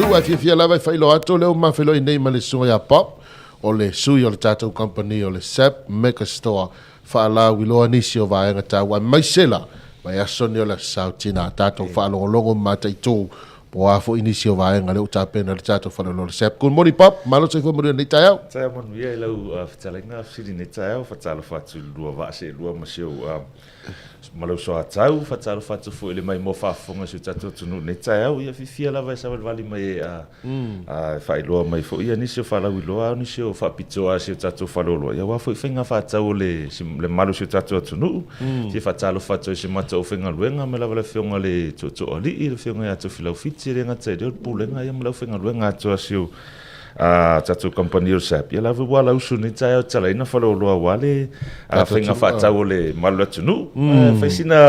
atu, ae fiafia lava e faailoa atu o lea ua ma feiloai nei ma le susuga ia Bob, o le sui o le tatou kamupani o le SAP Megastore, faalauiloa nisi o vaega taua aemaise la vaiaso nei o le Aso Sa o Tina, tatou faalogologo ma mataitu po o a foi nisi o vaega lea ua tapena e le tatou faleoloa o le SAP. Good morning Bob, malo le soifua manuia i lenei taeao. Taeao manuia i lau fetalaiga fesili i lenei taeao, faatalofa atu i le lua vaa seelua ma si ou ma lou soatau, faatalofa atu foi i le maimoa faafofoga o si o tatou atunuu i lenei taeao. Ia fiafia lava e savalivali mai e faailoa mai foi ia nisi o faalauiloa, a o nisi o faapitoa a si o tatou faleoloa, ia aua foi faiga faatau o le mamalu o si o tatou atunuu. Fia faatalofa atu ai i si matou aufaigaluega mai lava le Afioga i le Tootooalii, le Afioga ia Tofilau Fiti, e le gata i lea o le Pulega ia ma le aufaigaluega atoa a si o tatou kamupani o le SAP, ia la foi ua alausu i lenei taeao e tatalaina faleoloa aua le faiga faatau o le mamalu o le atunuu. Fai sina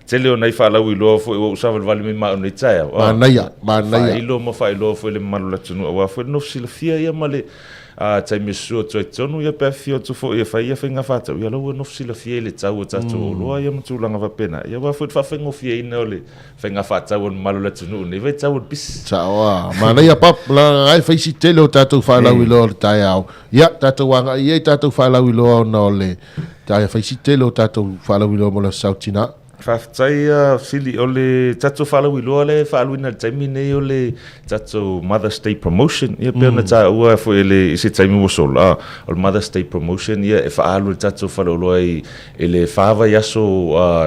tele o nai faalauiloa foi ua ou savalivali mai ma au i lenei taeao. Manaia, manaia. Faailo ma faailoa foi i le mamalu o le atunuu aua foi le nofo silafia ia ma le taimi e susu atu ai i totonu, ia pe afifio atu foi e fai ia faiga faatau, ia la ua nofo silafia i le tau o tatou oloa ia ma tulaga faapena, ia aua foi le faafaigofieina o le faiga faatau a le mamalu o le atunuu i lenei vaitau o le pisi. Sao a. Manaia Pap, leaga e fai si tele o tatou faalauiloa o le taeao. Ia, tatou agai ia i tatou faalauiloa ona o le taeao fai si tele o tatou faalauiloa mo le Aso Sa o Tina. Faafetai Fili, o le tatou faalauiloa lea e faaaluina i le taimi nei o le tatou Mother's Day Promotion, ia pei ona taua foi i se taimi ua sola, o le Mother's Day Promotion ia e faaalu e le tatou faleoloa i I le fa vaiaso,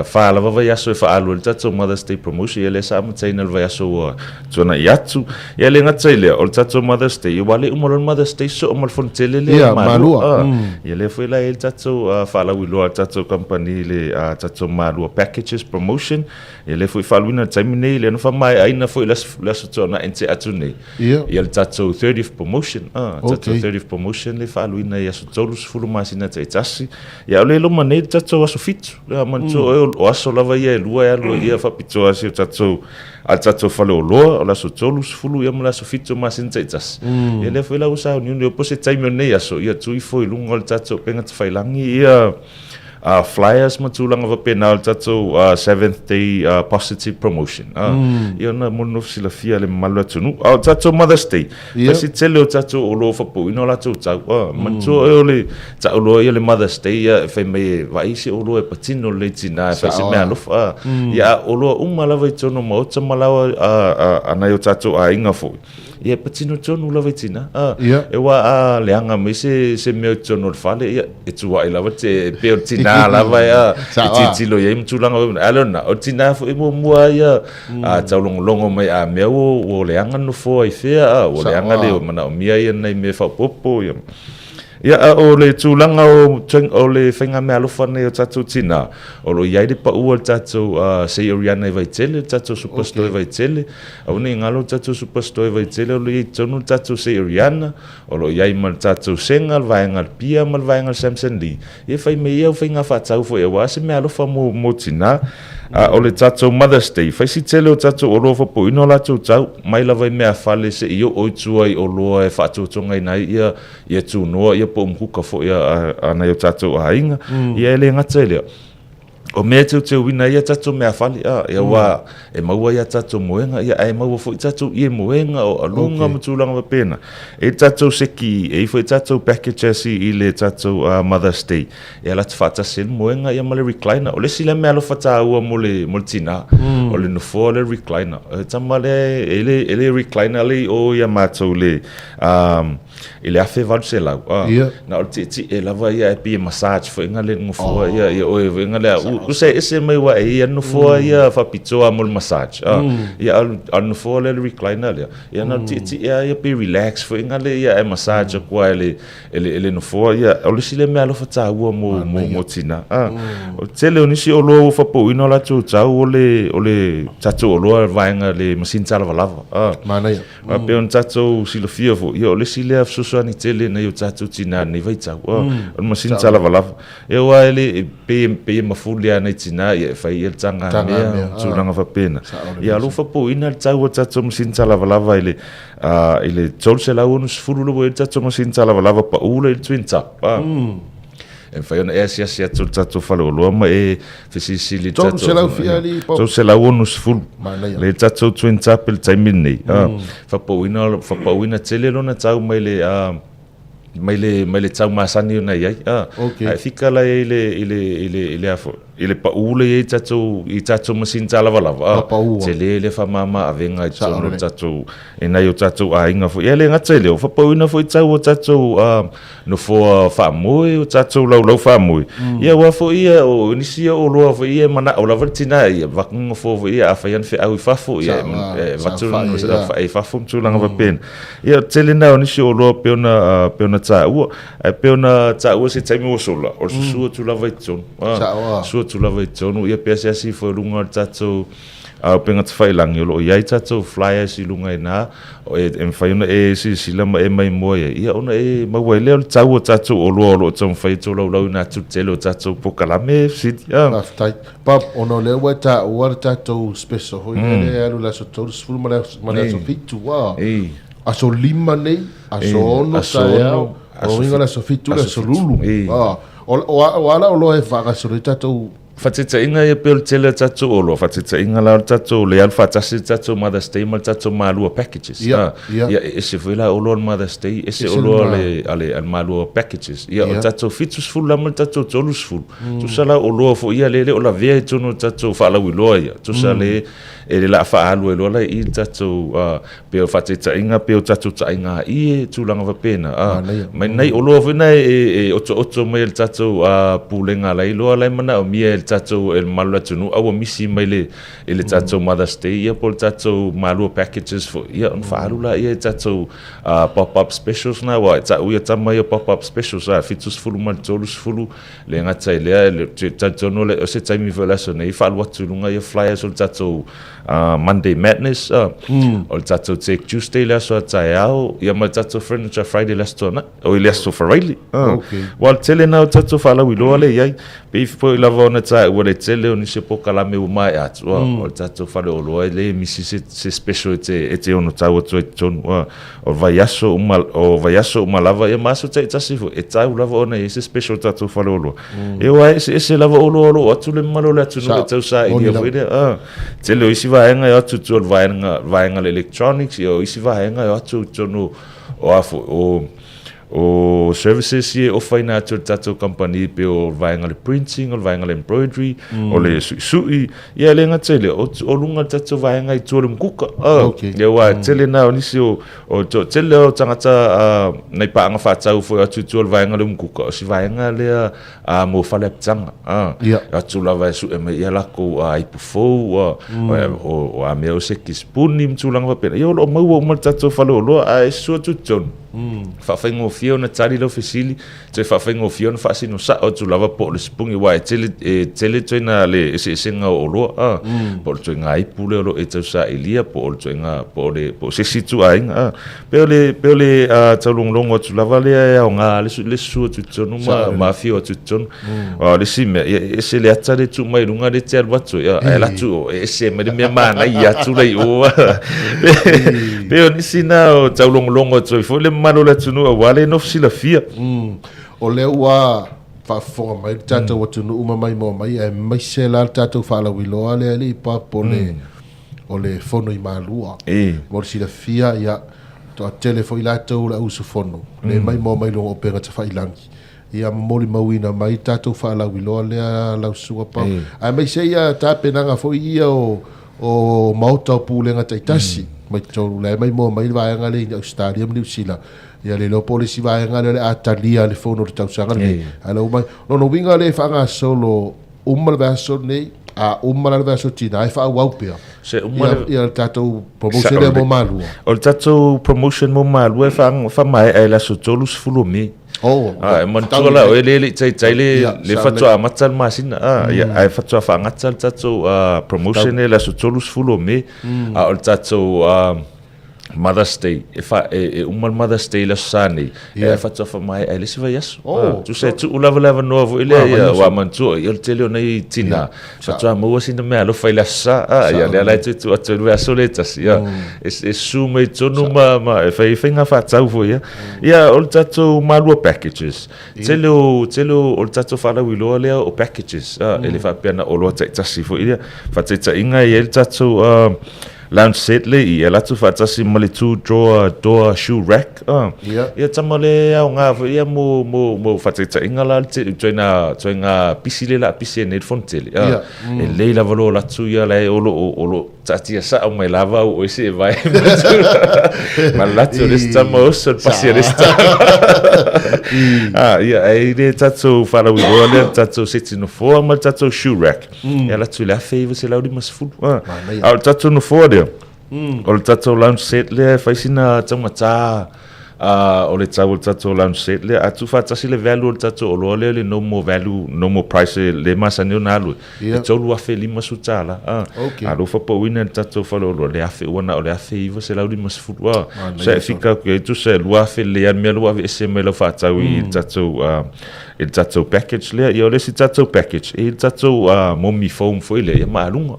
fa lava vaiaso e faaalu ai le tatou Mother's Day Promotion, ia lea sa amataina i le vaiaso ua tuanai atu. Ia e le gata i lea, o le tatou Mother's Day, aua o lea e uma loa le Mother's Day sosoo ma le fonotele lea i Malua. Ia lea foi la e i ai le tatou faalauiloa a le tatou kamupani i le tatou Malua Packages Promotion. Ia lea foi e faaaluina i le taimi nei, lea na faamaeaina foi i le aso Tuanai na tea atu nei. Ia. Ia le tatou 30th promotion, tatou 30th promotion lea e faaaluina i aso 30 masina taitasi. Ia o lea e loma nei le tatou aso 7. Ia manatua oe o aso lava ia e lua e alu ai ia faapitoa a si o tatou a le tatou faleoloa, o le aso 30 ia ma le aso 7 o masina taitasi. Ia lea foi la ua sauniuni po o se taimi o lenei aso, ia tuu ifo i luga o le tatou upega tafailagi ia flyers ma tulaga faapena o le tatou Seventh Day Positive Promotion. Ia ona mo le nofo silafia e le mamalu o le atunuu. A o le tatou Mother's Day, pasi tele o tatou oloa faapouina o latou tau. Manatua oe o le tauloa ia le Mother's Day ia e fai mai e vaai se oloa e patino lelei tina e fai se mea alofa. Ia a oloa uma lava i totonu o maota ma laoa a nai o tatou aiga foi. Ia e patino tonu lava i tina. E ua a leaga mai se, se mea i totonu o le fale, ia, e tuai lava te, e pei o le tina lava e, a, e tilotilo i ai ma tulaga faapena. A lea na, o le tina foi muamua ia, a taulogologo mai a mea ua, ua leaga le nofoa i fea, a, ua leaga le manaomia ia nai mea faaopoopo, ia. Ia, a o le tulaga o, o le faigameaalofa nei o tatou tina, o lo o i ai le pau a le tatou Sei Oriana i Vaitele, le tatou Superstore i Vaitele. Aua ne i galo le tatou Superstore i Vaitele, o lo o i ai i totonu le tatou Sei Oriana, o lo o i ai ma le tatou Sega, le vaega a le Pia ma le vaega a le Samson Lee. Ia fai mai ia au faiga faatau foi aua se meaalofa mo, mo tina. A o le tatou Mother's Day, fai si tele o tatou oloa faapouina o latou tau, mai lava i meafale seia oo i tua i oloa e faatotogaina ai ia ia tunoa ia po o mukuka foi a nai o tatou aiga. Ia e le gata i lea, o mea e teuteuina ai a tatou meafale, ia aua e maua ai a tatou moega, ia ae maua foi tatou ie moega o aluga ma tulaga faapena. E i ai tatou seki, e i ai foi tatou packages i le tatou Mother's Day, e ala atu faatasi ai le moega ia ma le recliner. O le isi lea mea alofa taua mo le, mo le tina, o le nofoa o le recliner. O le tama lea e le, e le recliner le i o ia matou le, i le 1800 a na o le tietie lava ia e pei e massage foi nga le nofoa ia ia oe foi nga le u se ese mai wa e ia nofoa ia faapitoa mo le massage a ia a le nofoa le recliner lea ia na o le tietie a ia pei relax foi nga le ia e massage aku ai le e le nofoa ia o le isi lea mea alofa taua mo mo mo tina a o le tele o nisi oloa ua faapouina o latou tau o le o le tatou oloa vaega le masini talavalava a manaia A pei ona tatou silafia foi, ia o le isi lea fesoasoani tele nai o tatou tina i lenei vaitau, o le masini talavalava. Ia aua e le, e pei, pei e mafuli lava nai tina ia e fai ia le tagamea, ma tulaga faapena. Ia a o lo o faapouina le tau o le tatou masini talavalava i le, i le $360 lea ua i ai le tatou masini talavalava pau lea i le twin tub. E mafai ona e asiasi atu i le tatou faleoloa ma e fesilisili i le tatou 300 fia alii Bob. 360. Manaia. Le tatou twin tap i le taimi lenei. Faapauina, faapauina tele lona tau mai le mai le mai le tau masani ona i ai. Okay. Ae fika la i ai i le i le i le i le a foi i le pau le i ai tatou i tatou masini talavalava. Papaua. Tele le faamama avega i Sao totonu o lelei. tatou e nai o tatou aiga foi. Ia le gata i lea, o fapauina foi tau o tatou nofoa faamoe, o tatou laulau faamoe. Ia aua foi ia, o nisi ia oloa foi ia e manao lava le tina ia, avatu le nofoa foi ia, afai lava ni feau i fafo, ia e avatu le i fafo ma tulaga faapena. Ia o le tele lena o nisi oloa pei ona pei ona taua. Ae pei ona taua i se taimi ua sola, o le susu atu lava i totonu. Susu atu lava i totonu, ia pe asiasi ifo i luga o le tatou A o upega tafailagi, o lo o i ai tatou flyers i luga i ina, e mafai ona e silasila ma e maimoa i ai, ia ona e maua ai lea o le tau o tatou oloa o lo o taumafai e tolaulauina atu le tele o tatou polokalame fesili. Faafetai. Bob, ona o lea ua e taua le tatou special foi lea lea e alu i le aso 30 ma le aso 7, ua aso 5 nei, aso 6 taeao, o lona uiga o le aso 7 le aso lulu. O a la oloa e faagasolo ai tatou Faataitaiga ia pei o le tele o tatou oloa, faataitaiga la o le tatou le alu faatasi le tatou Mother's Day ma le tatou Malua packages. Ia, ia. Ia e ese foi la oloa o le Mother's Day, ese oloa o le a le Malua packages. Ia o le tatou 70 la ma le tatou 30. Tusa la o oloa foi ia lea e le o lavea i totonu o le tatou faalauiloa ia. Tusa le e le laa faaalu ai loa la i i le tatou Pei o faataitaiga, pei o tatou taaiga ie, tulaga faapena. Manaia. Mai nai oloa foi na e otooto mai e le tatou pulega la iloa la e manaomia e le tatou e le mamalu o le atunuu a ua misi mai le i le tatou Mother's Day ia po o le tatou Malua packages foi, ia ona faaalu laia i tatou pop up specials na aua e tau ia tama ia pop up specials a 70 ma le 30 le gata i lea e talitonu o se taimi foi o le aso nei faaalu atu i luga ia flyers o le tatou Monday Madness, o le tatou Tech Tuesday le aso a taeao, ia ma le tatou Furniture Friday le aso Toanai, oi le aso Faraili. Okay. Aua o le tele lena o tatou faalauiloa lea e i ai. Pei foi lava ona taua le tele o nisi o polokalame ua maea atu, o le tatou faleoloa e le misi se special e te ono tau atu ai i totonu. O vaiaso uma, o vaiaso uma lava, ia ma aso taitasi foi, e tau lava ona i ai se special o tatou faleoloa. E aua e eseese lava oloa o lo o atu le mamalu o le atunuu e tau sailia foi lea. Tele o isi vaega e o atu i tua o le vaega, vaega o le electronics, ia o isi vaega e o atu i totonu o a foi, o o services ia e ofaina atu e le tatou kamupani pei o le vaega o le printing, o le vaega o le embroidery, o le suisui, ia e le gata i lea, o, o luga o le tatou vaega i tua o le mukuka. Okay. Ia aua e tele na o nisi o, o toatele o tagata nai paaga faatau foi atu i tua o le vaega o le umukuka, o si vaega lea mo faleapitaga. Atu lava e sue mai ia lakou ipu fou, o a mea o se kisipuni ma tulaga faapena. Ia o lo o maua uma i le tatou faleoloa, ae susu atu i totonu, faafaigofie ona tali lau fesili, toe faafaigofie ona faasino sao atu lava po o le sipuni, aua e tele, e tele ituaiga le eseesega o oloa, a, po o le ituaiga ipu lea o lo o e tausailia, po o le ituaiga, po o le, po o se isi ituaiga, a. Pei o le, pei o le taulogologo atu lava lea e aoga le, le susu atu i totonu ma, ma afio atu i totonu. Aua o le isi mea, ia e ese le ata lea e tuu mai i luga lea e te alu atu ai, ae alu atu o, e ese mai le mea manaia atu la i o. Pei o nisi na o taulogologo atu ai foi le mamalu o le atunuu aua le nofo silafia. O lea ua faafofoga mai le tatou atunuu ma maimoa mai, aemaise la le tatou faalauiloa lea e le i pap o le o le fono i Malua. Mo le silafia, ia, toatele foi latou o le au usufono, le maimoa mai luga o upega tafailagi. Ia ma molimauina mai le tatou faalauiloa lea lau Susuga Pau. Aemaise ia tapenaga foi ia o, o maota o pulega taitasi mai totonu la e maimoa mai le vaega lea i Ausetalia ma Niu Sila. Ia le iloa po o le isi vaega lea o le a talia le fono i le tausaga lenei. Ae lau mai, lona uiga lea e faagasolo uma le vaiaso lenei, a uma la le vaiaso tina e faaauau pea. Se uma le ia le tatou promotion lea mo Malua. O le tatou promotion mo Malua e faamaea i le aso 30 o Me. Oh, ah, e manatua la, oe le le i taitai le, le faatoa amata le masina, ah, ia, ae faatoa faagata le tatou promotion e le aso 30 o Me. A o le tatou Mother's Day, e, fa, e, e uma le Mother's Day i le Aso Sa nei, yeah. e faatoa faamaea i le isi vaiaso. Oh, ah, tusa e tuu lava le avanoa foi lea, ia, ua manatua, ia o le tele o nei tinā, yeah. faatoa maua sina mea alofa i le Aso Sa, ah, ia lea la e toe tuu atu i le vaiaso lea e tasi, ia, e, e susu mai tonu ma, ma, e fai, fai ngā whātau foi, ia. Ia, o le tatou malua packages, yeah. tele o, tele o, o le tatou whaalauiloa lea o packages, ah, e le whaapea na oloa taitasi foi lea, whataitaiga e i ai le tatou, uh, Lounge set le i ala atu faatasi ma le two drawer door shoe rack ah. Ia. Ia tama le aoga foi ia mo mo mo faataitaiga la le tele ituaiga ituaiga pisi le la pisi ai nei le fono tele ah. Ia. E lelei lava lo atu ia la e o lo o lo taatia sao mai lava au o ese e vae ma tulaga. Ma le atu o le isi tama oso le pasi a le isi tama. Ah, ia, e i le tatou faalauiloa lea le tatou seti nofoa ma le tatou shoe rack. E ala atu i le 1950. Ah. Manaia. A o le tatou nofoa lea, o le tatou lounge set lea e fai sina taugata uh, o le tau o le tatou lounge set lea. A tuufaatasi le value o le tatou oloa lea, le normal value, normal price e le masani ona alu, Ia. e $3,050. Ah. Okay. A lea ua faapauina e le tatou faleoloa, le afe, ua na o le $1,950. Ah. Manaia Sa e fika atu i ai, tusa e 2,000 lelei lava le mea lea ua aveese mai lau faatau i le tatou uh, i le tatou package lea, ia o le isi tatou package, e i le tatou momi foam foi lea, ia maaluga.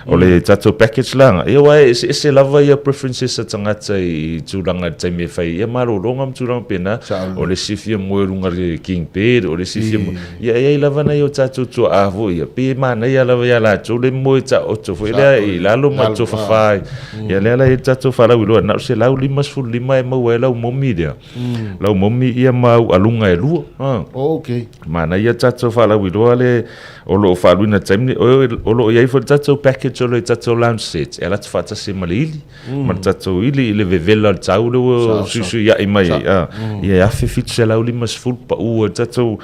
O le tatou package la, ia aua e eseese lava ia preferences a tagata i tulaga i le taimi e fai ai ia malologa ma tulaga faapena. O le isi e fia moe i luga o le king bed, o le isi e fia moe, ia e i ai lava nai o tatou tuaa foi ia, pei e manaia lava ia latou le moe taoto foi lea i lalo ma tofafa ai. Ia lea la e i ai le tatou faalauiloa, na o le 155 e maua ai lau momi lea. Lau momi ia ma au aluga e lua. Ha. Oh, okay. Manaia tatou faalauiloa le o lo o faaluina i le taimi nei. O lo o i ai foi le tatou package o le tatou lounge set e alu atu faatasi ma le ili, ma le tatou ili i le vevela o le tau lea ua suisuiai mai ai. A, ia e $1,750 pau ai le tatou,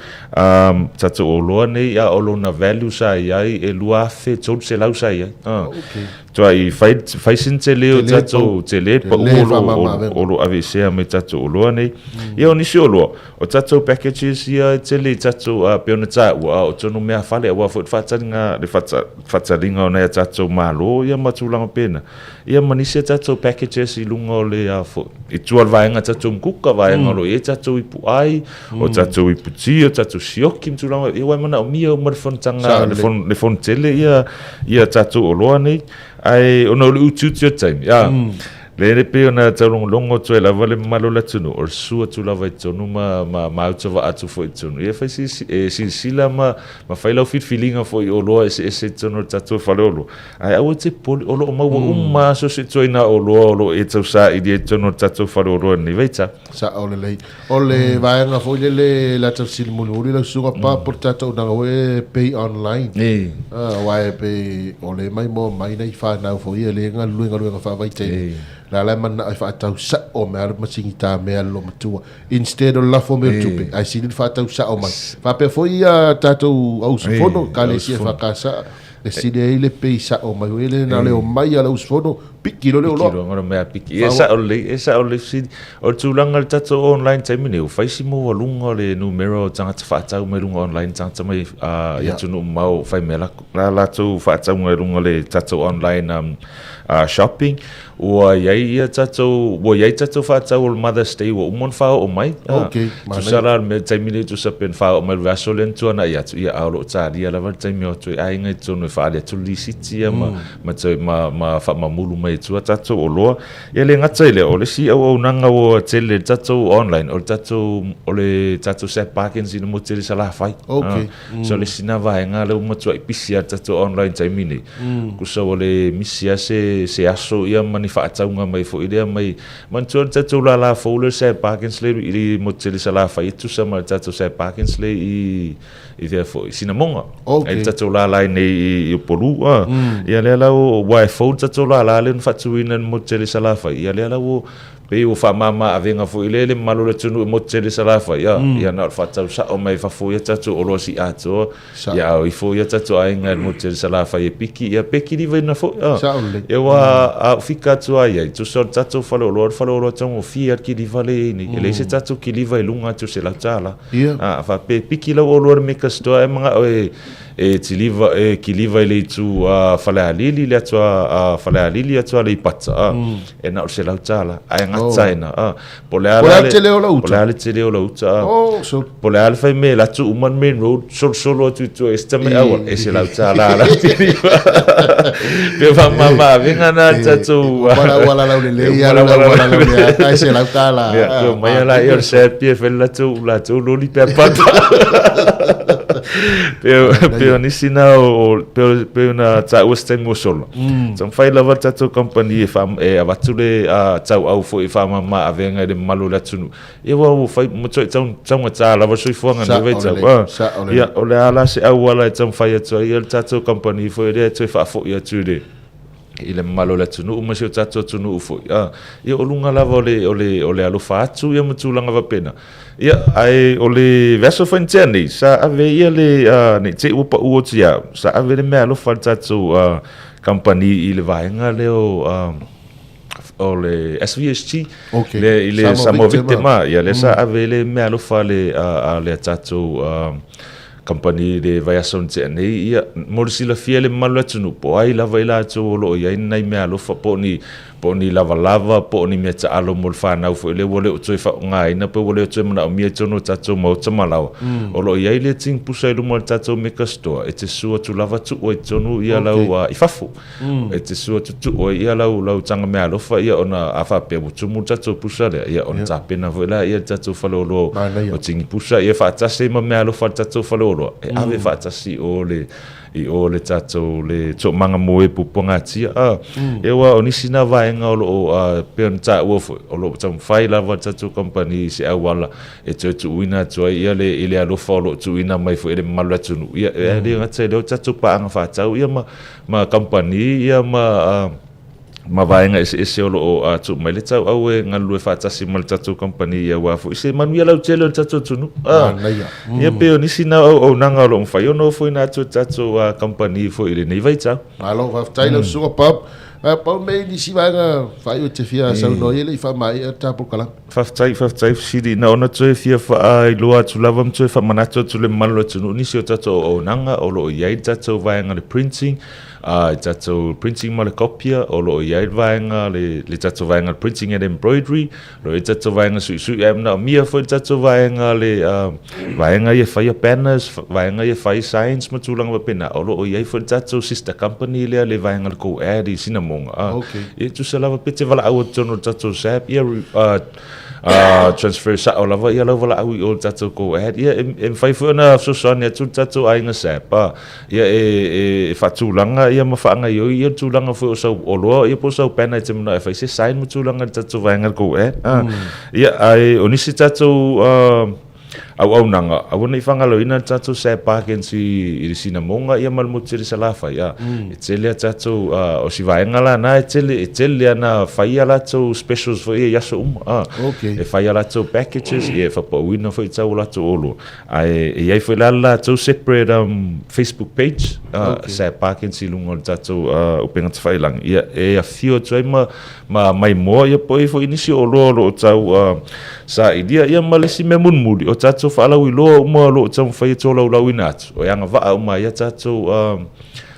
tatou oloa nei, a o lona value sa i ai e $2,300 sa i ai. A. Okay. Tuai fai, fai sina tele o tatou, tele pau Tele o lo, faamama-avega. o lo aveesea mai tatou oloa nei. Ia o nisi oloa, o tatou packages ia e tele i tatou, a, pei ona taua, a o tonu meafale aua foi le faataliga, le faataliga o nai a tatou Malo ia ma tulaga pena. Ia ma nisi a tatou packages i luga o le, a foi, i tua o le vaega tatou mukuka, vaega o lo o i ai tatou ipuai, o tatou iputi, o tatou sioki ma tulaga, ia aua e manaomia uma le fonotaga, le fono, le fono tele ia, ia tatou oloa nei, ae ona o le utiuti o le taimi, a, le le pei ona taulogologo atu ai lava le mamalu o le atunuu, o le susu atu lava i totonu ma, ma, ma autavaa atu foi i totonu, ia fai si, e silasila ma, ma fai lau filifiliga foi i oloa eseese i totonu o le tatou faleoloa, ae aua e te popole, o lo o maua uma lava so o se ituaiga oloa o lo o e tausaili ai i totonu o le tatou faleoloa i lenei vaitau. Sao lelei. O le vaega foi lele la ta fesili mulimuli lau susuga pa po o le tatou auaunaga foi e pay online. Aua e pei o lea e maimoa mai nai fanau foi ia lea e galulue i galuega faavaitaimi. La la e manao e faatau sao mai lava le masini tamea a le loomatua instead o le lafo mai o le tupe ae sili le faatau sao mai. Faapea foi ia tatou au usufono, ekalesia EFKS, e sili ai le pay sao mai foi lele na o le omai lava o le au usufono Piki loa le oloa. Piki loa mea piki. E sao lelei, e sao lelei fesili. O le tulaga i le tatou online taimi nei, ua fai si maualuga o le numera o tagata faatau mai luga online, tagata mai i atunuu mamao fai mai la latou faatauga i luga o le tatou online shopping. Ua i ai ia tatou, ua i ai tatou faatau o le Mother's Day ua uma ona faaoo mai. Okay, manaia. Tusa la le mea taimi nei tusa pe na faaoo mai i le vaiaso lea na tuanai atu, ia a o lo o talia lava le taimi o atu ai aiga i totonu e faaali atu le lisiti ia ma ma toe ma, ma faamamulu mai i tua tatou oloa. Ia le gata i lea, o le isi auaunaga ua tele i le tatou online, o le tatou, o le tatou SAP Bargains ina mo tele Salafai. Okay. Ah, so le isi na vaega lea ua matuai pisi lava le tatou online taimi nei. Kusa ua le misi lava se, se aso ia ma ni faatauga mai foi lea mai, manatua le tatou lala fou lea le SAP Bargains lea i le motu tele Salafai e tusa ma le tatou SAP Bargains lea i i fea foi, Sinamoga. Okay. Ai le tatou lala i nei i Upolu. Ia lea la ua, aua e fou le tatou lala lea na faatuina i le motu tele i Salafai. Ia lea la ua Pei ua faamama avega foi lea le mamalu o le atunuu e motu tele i Salafai, a, ia na o le faatau sao mai fafo ia tatou oloa siiatoa, ia a o ifo ia tatou aiga i le motu tele i Salafai e piki, ia pe kilivaina foi, a. Ia aua a ou fika atu lava i ai, tusa o le tatou faleoloa, o le faleoloa taugofie lava le kiliva lea e i ai nei. E leai se tatou kiliva i luga atu o le $100. A faapea e piki lau oloa i le Mega Store ae manao e E tiliva, e kiliva i le itu a Falealili, le atu a Falealili atu Aleipata, a, e na o le $100, ae gata ina, a. Po o le a la le tele o lau uta? Po o le a le tele o lau uta, a. Oh, so. Po o le a le fai mea e alu atu uma le main road, solosolo atu i tua i se tamai auala, e $100 lau kiliva. Pei o faamama avega na a le tatou. Uma le auala laulelei, alu le auala lauleaga, e $100. Ia, toe omai lea o le SAP e fai le latou loli pe a papa. Pei o nisi na o pei ona taua se taimi ua sola. Taumafai lava le tatou kamupani e e avatu le tauau foi e faamama avega i le mamalu o le atunuu. Ia aua ua fai matuai taugata lava le soifuaga i lenei vaitau. Ia o le a la se auala e taumafai atu ai le tatou kamupani foi lea e toe faafoi atu i le i le mamalu o le atunuu ma si o tatou atunuu foi. Ia o luga lava o le o le o le alofa atu ia ma tulaga faapena. Ia, ae o le vaiaso foi na tea nei, sa ave ia le, ne i te i ua pau atu ia au, sa ave le meaalofa a le tatou kamupani i le vaega lea o, o le SVSG, okay. le, i le Samoa Victim, ia lea sa ave le meaalofa a le, a le tatou kamupani i le vaiaso na tea nei, ia, mo le silafia e le mamalu o le atunuu, po o ai lava i latou o lo o i ai ni nai meaalofa, po o ni, po o ni lavalava, po o ni mea taalo mo le fanau foi lea ua le o toe faaaogaina pe ua le o toe manaomia i totonu o tatou maota ma laoa. O lo o i ai le tin pusa i luma o le tatou Mega Store e te sua atu lava tuu ai i totonu ia lau, i fafo. E te sua atu tuu ai ia lau, lau taga meaalofa ia ona a faapea ua tumu le tatou pusa lea, ia ona tapena foi lea le tatou faleoloa o tini pusa ia faatasi ai ma meaalofa a le tatou faleoloa e ave faatasi i o le i o le tatou le toomaga mo e puapuagatia. A, ia aua o nisi na vaega o lo o pei ona taua foi, o lo o taumafai lava le tatou kamupani i se auala e toe tuuina atu ai ia le i le alofa o lo o tuuina mai foi e le mamalu o le atunuu. Ia e le gata i lea o tatou paaga faatau ia ma ma kamupani ia ma ma vaega eseese o lo o tuu mai le tauau e galulue faatasi ma le tatou kamupani aua foi se manuia lautele o le tatou atunuu. Manaia. Ia pei o nisi na auaunaga o lo o mafai ona ofoina atu e le tatou kamupani foi i lenei vaitau. Malo, faafetai lau susuga Bob. Pau mea i nisi vaega faaiu e te fia saunoa i ai e le i faamaea le ta polokalame. Faafetai, faafetai fesili. Na ona toe fia faailoa atu lava ma toe faamanatu atu i le mamalu o le atunuu nisi o tatou auaunaga o lo o i ai le tatou vaega le printing, i tatou printing ma le copia, o lo o i ai le vaega le, le tatou vaega le printing and embroidery, o lo o i ai le tatou vaega suisui, ae manaomia foi le tatou vaega le vaega ia e faia banners, vaega ia e fai signs ma tulaga faapena. O lo o i ai foi le tatou sister company lea le vaega le Go Ad i Sinamoga. Okay. Ia tusa lava pe te valaau atu totonu o le tatou SAP, ia transfer sao lava ia lau valaau i o le tatou Go Ad. Ia e mafai foi ona fesoasoani atu le tatou aiga SAP, ia e faatulaga ia ma faagaoioi ia le tulaga foi o sau oloa ia po o sau banner e te manao e fai se sign ma tulaga i le tatou vaega le Go Ad. Ia ae o nisi tatou auaunaga, aua ne i faagaloina le tatou SAP Bargains i le Sinamoga ia ma le motu tele i Salafai, a. E tele a tatou, o si vaega la na e tele, e tele ana fai a latou specials foi ia i aso uma, a. Okay. E fai a latou packages, ia e faapauina foi tau o latou oloa. Ae e i ai foi la le latou separate Facebook page, Okay. SAP Bargains i luga o le tatou upega tafailagi, ia e afio atu ai ma ma maimoa ia po o i ai foi nisi o oloa o lo o tau sailia ia ma le isi mea mulimuli o tatou faalauiloa uma o lo o taumafai e tolaulauina atu e agavaa uma ai a tatou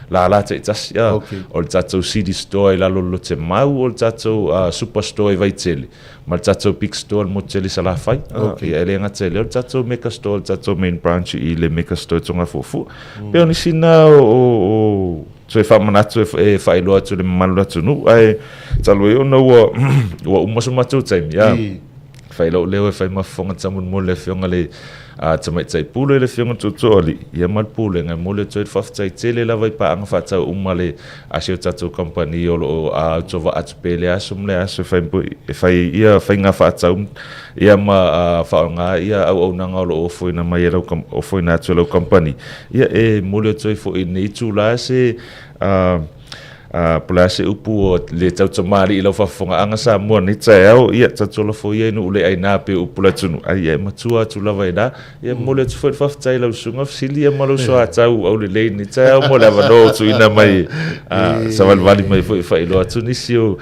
lala taitasi Okay. o le tatou City Store i lalo o le Lotemau o le tatou Super Store i Vaitele ma le tatou Big Store i le motu tele i Salafai Okay. Ia e le gata i lea o le tatou Mega Store le tatou main branch i le Mega Store i Togafuafua. Pei o nisi na o Toe faamanatu e faailoa atu i le mamalu o le atunuu, ae talu ai ona ua ua uma so matou taimi, a fai lou leo e fai ma fofoga taumolimoli le Afioga i le Tamaitai Pule, le Afioga Tootooalii, ia ma le Pulega, e momoli atu ai le faafetai tele lava i paaga faatau uma le a si o tatou kamupani o lo o autovaa atu pea i lea aso ma lea aso e fai e fai ia faiga faatau ia ma faaaoga ia auaunaga o lo o ofoina mai e lau ofoina atu e lau kamupani. Ia, e momoli atu ai foi i lenei itula se Po le a se upu ua le tautamalii i lau faafofogaaga Samoa i lenei taeao, ia tatou lafo ia i nuu le aina pei o upu o le atunuu, ai ia e matua atu lava i ina. Ia momoli atu foi le faafetai i lau susuga Fesili ia ma lou soatau aulelei i lenei taeao mo le avanoa ua tuuina mai e savalivali mai foi e faailoa atu nisi o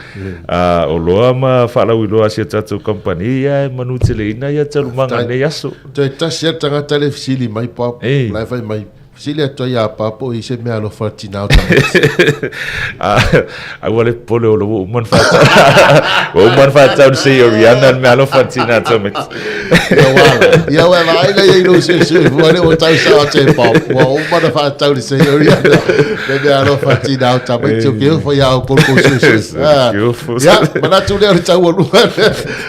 oloa ma faalauiloa a si a tatou kamupani, ia e manuteleina ia taualumaga i lenei aso. Toe tasi lava le tagata lea e fesili mai Bob, la e fai mai, Fesili atu ai ia Papa po o i ai se mea alofa i le tina o tamaiti. Aua le popole o lo ua uma ona faatau. Ua uma ona faatau le sei o Rihanna le mea alofa i le tina o tamaiti. Ia ua ala. Ia ua vaai la ia i lou suesue fua le ua tau sao atu e Papa. Ua uma ona faatau le sei o Rihanna le mea alofa i le tina o tamaiti. O ke ofo ia au koukou suesue. Ke ofo. Ia, manatu lea o le taualuga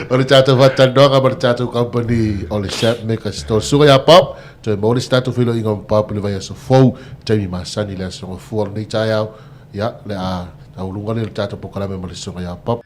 o le tatou faatalanoaga ma le tatou company o le Sap Mega Store. Susuga ia Pop, Toe maua le isi tatou feiloaiga ma Papa i le vaiaso fou, taimi masani i le aso Gafua o lenei taeao. Ia, le a taualuga lea o le tatou polokalame ma le Susuga ia Papa.